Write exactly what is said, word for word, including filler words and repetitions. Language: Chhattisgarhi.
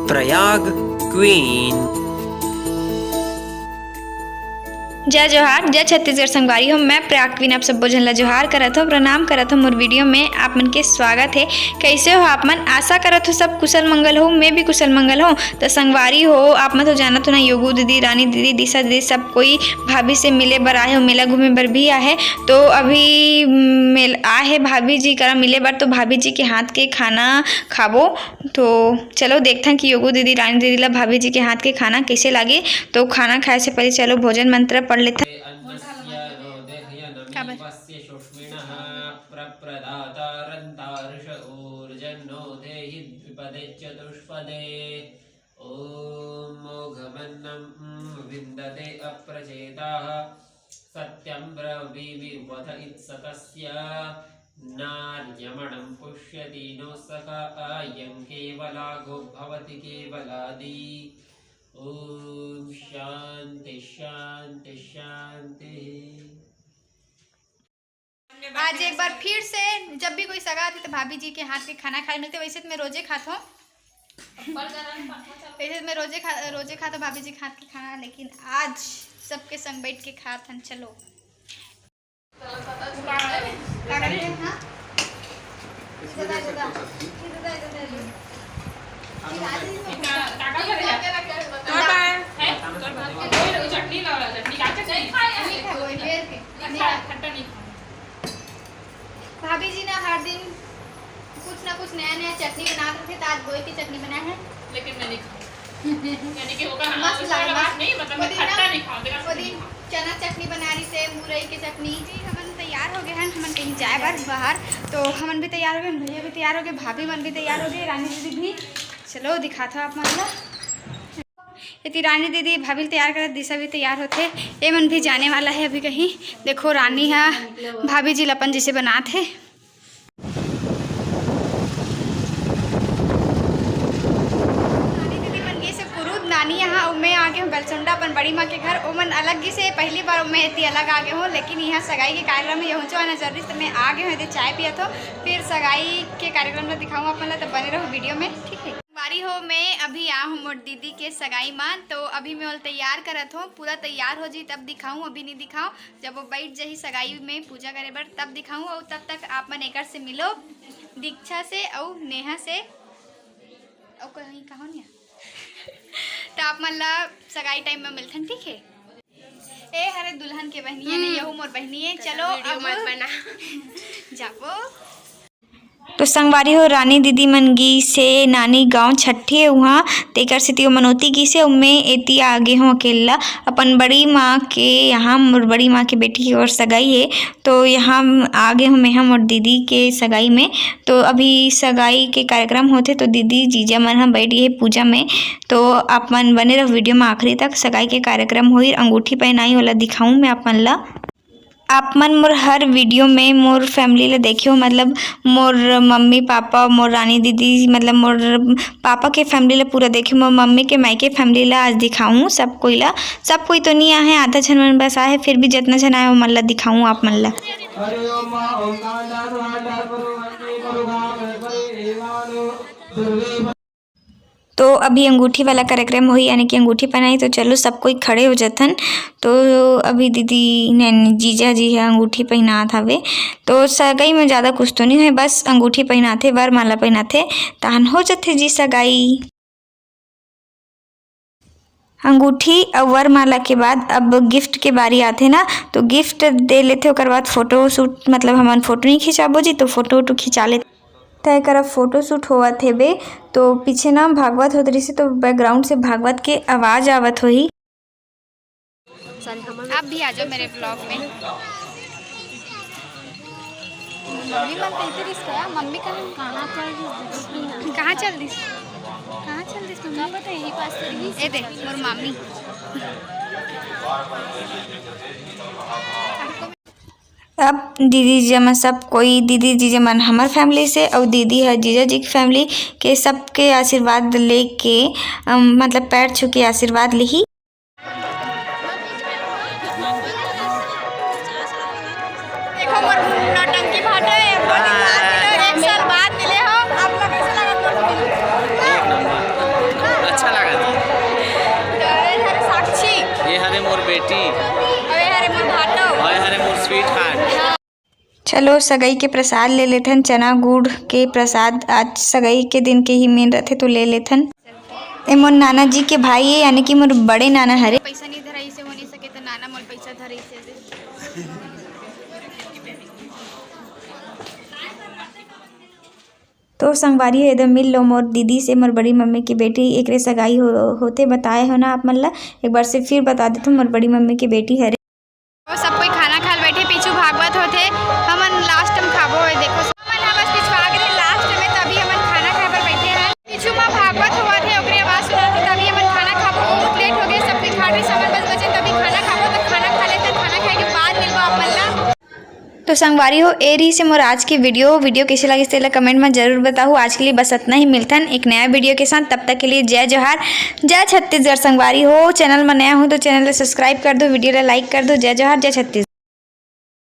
प्रयाग क्वीन। जय जोहार, जय छत्तीसगढ़ संगवारी हो। मैं प्रयाग क्वीन आप सब्बो झन ला जोहार करत हूँ, प्रणाम करत हूँ। मोर वीडियो में आप मन के स्वागत है। कैसे हो आप मन? आशा करत हूँ सब कुशल मंगल हो, मैं भी कुशल मंगल हूँ। तो संगवारी हो, आप मन तो जानत हो ना, योगू दीदी, रानी दीदी, दिशा दीदी, सब कोई, भाभी से मिले बर आए हो, मेला घूमे बर भी आए है। तो अभी मेल आए है भाभी जी करा मिले बर, तो भाभी जी के हाथ के खाना खाबो। तो चलो देखथन कि योगू दीदी, रानी दीदी ला भाभी जी के हाथ के खाना कैसे लागे। तो खाना खाए से पहले चलो भोजन मंत्र पढ़ लेथन। काबर? प्रदाता रन्तार्ष ऊर्जन्नो देहि द्विपदे चतुष्पदे। ॐ मोघमन्नं विन्दते अप्रचेताः। सत्यं ब्रवीमि वद इत्सतस्य नार्यमणं पुष्यति नो सखा अयं केवलागो भवति केवलादि। ॐ शांति शांति शांति। आज एक बार फिर से जब भी कोई सगा आथे तो भाभी जी के हाथ के खाना खाए मिलथे। वैसे तो मैं रोजे खात हूँ, वैसे तो मैं रोजे खा रोजे खात हूँ भाभी जी के हाथ के खाना, लेकिन आज सबके संग बैठ के खात हन। चलो। भाभी जी ना हर दिन कुछ ना कुछ नया नया चटनी बनात रथे, तो आज गोई के चटनी बनाए है। लेकिन मैं नहीं खाऊं। यानी कि होगा ना, मस्त लागे, मस्त। नहीं, मतलब, मैं खट्टा नहीं खाऊं, वो दिन चना चटनी बना रही थे, मुरई के चटनी। जी, हमन तैयार हो गए हैं, हमन कहीं जाए बर बाहर, तो हमन भी तैयार हो गए, भैया भी तैयार हो गए, भाभी मन भी तैयार हो गए, रानी दीदी भी। चलो दिखात हो आप मन ला। एती रानी दीदी भाभी ल तैयार करत, दिशा भी तैयार होथे। ये मन भी जाने वाला है अभी कहीं। देखो रानी हा भाभी जी ल अपन जैसे बनात है। रानी दीदी मन गे से कुरूद नानी यहाँ, अउ मैं आ गे हूँ गलसोंडा अपन बड़ी माँ के घर। ओ मन अलग गे से, पहली बार मैं एती अलग आ गे हूँ, लेकिन यहाँ सगाई के कार्यक्रम में यहूँ आना जरूरी, तो मैं आ गे हूँ एती चाय पियत हूँ। फिर सगाई के कार्यक्रम ला दिखाऊँ अपन ला, तो बने रहो वीडियो में, ठीक है। संगवारी हो, मैं अभी आ हूँ मोर दीदी के सगाई मा, तो अभी मैं ओला तैयार करत हूँ। पूरा तैयार हो जी तब दिखाऊँ, अभी नहीं दिखाऊँ। जब वो बैठ जाही सगाई में पूजा करे बर तब दिखाऊँ, और तब तक आप मन एकर से मिलो, दीक्षा से और नेहा से, और कहीं कहो नहीं। तो आप मन ला सगाई टाइम में मिलथन, ठीक है? ए हरे दुल्हन के बहनी है, नहीं, यहू मोर बहनी है। चलो वीडियो अब मत बना। जाबो। तो संगवारी हो, रानी दीदी मन गिसे नानी गांव छट्ठी उहाँ, तेकर सेती ओमन ओती गिसे, अउ मैं एती आ गे हूँ अकेल्ला अपन बड़ी माँ के यहाँ। मोर बड़ी माँ के बेटी के ओर सगाई है, तो यहाँ आ गे हूँ मैं, हम और दीदी के सगाई में। तो अभी सगाई के कार्यक्रम होथे, तो दीदी जीजा मन ह बैठ गे हे पूजा में। तो आप मन बने रहो वीडियो में आखिरी तक, सगाई के कार्यक्रम होही, अंगूठी पहनाई वाला दिखाऊँ मैं आप मन ला। आप मन मोर हर वीडियो में मोर फैमिली ला देखे हो, मतलब मोर मम्मी पापा, मोर रानी दीदी, मतलब मोर पापा के फैमिली ला पूरा देखे हो, मोर मम्मी के मायके फैमिली ला आज दिखाऊँ सब कोई ला। सब कोई तो नहीं आए हैं, आधा झन मन बस आए हैं, फिर भी जितना झन आए हो मन ला दिखाऊँ आप मन ला। तो अभी अंगूठी वाला कार्यक्रम होही, यानी कि अंगूठी पहनाही। तो चलो सब कोई खड़े हो जाथन। तो अभी दीदी नैनी जीजा जी ह अंगूठी पहनात हवे। तो सगाई में ज़्यादा कुछ तो नहीं है, बस अंगूठी पहनाथे, वरमाला पहनाथे, तहन हो जाथे जी सगाई। अंगूठी अउ वरमाला के बाद अब गिफ्ट के बारी आथे ना, तो गिफ्ट दे लेथे, ओकर बाद फोटो शूट, मतलब हमन फोटो नहीं खिंचाबो जी, तो फोटो वोटो खिंचा लेथे। त एकर अब फोटो शूट होवत हेबे, तो पीछे ना भागवत होत रहिसे, तो बैकग्राउंड से भागवत के आवाज आवत होही। आप भी आ जाओ मेरे ब्लॉग में। मम्मी मन कहिते रिस का, मम्मी कहाँ, कहाँ चल दिस? कहाँ चल दिस? कहाँ चल दिस मम्मी? का पता, यही पास तो रही। ए दे, मोर मामी। अब दीदी जीजा मन सब कोई, दीदी जीजा मन हमर फैमिली से, अउ दीदी ह जीजा जी के फैमिली के, सबके आशीर्वाद लेके, अम, मतलब पैर छू के आशीर्वाद लिही। देखो मोर नौटंकी भाटा है, एक साल बाद मिले हो, आप लोग कैसे लगा मोर मिले? लागत। अरे हरे साक्षी। ये हरे मोर बेटी। अरे हरे मोर भाटो। अरे हरे मोर स्वीट हार्ट। चलो, सगई के प्रसाद ले लेथन, चना गुड़ के प्रसाद। आज सगई के दिन के ही मेन रथे, तो ले लेथन। ए मोर नाना जी के भाई ए, यानी कि मोर बड़े नाना हरे। पैसा नहीं धराई से हो नहीं सके, तो नाना मोर पैसा धराई से। तो संगवारी हो, एदे मिल लो मोर दीदी से, मोर बड़ी मम्मी की बेटी, एकरे सगाई हो, होते बताए हो ना आप मन ला, एक बार से फिर बता देथो, मोर बड़ी मम्मी की बेटी हरे। वो सब कोई खाना खाल बैठे, पीछू भागवत होथे, हमन लास्ट में खाबो। ये देखो, हमन ह बस पिछवा गए लास्ट में, तभी हमन खाना खाए बर बैठे हैं। पीछू में भागवत हुआ थे, ओकरे आवाज सुना थे, तभी हमन खाना खाबो। बहुत लेट हो गए, सब कोई खा रहे, हमन बस बचे तभी खाना खाबो, तो खाना खा लेते, खाना खाए के बाद मिलबो आप मन ला। तो संगवारी हो, ए रही से मोर आज के वीडियो। वीडियो कैसे लगिस तेला कमेंट में जरूर बताहू। आज के लिए बस इतना ही, मिलथन एक नया वीडियो के साथ। तब तक के लिए जय जोहार, जय छत्तीसगढ़। संगवारी हो, चैनल में नया हो तो चैनल ला सब्सक्राइब कर दो, वीडियो ला लाइक कर दो। जय जोहार, जय छत्तीसगढ़।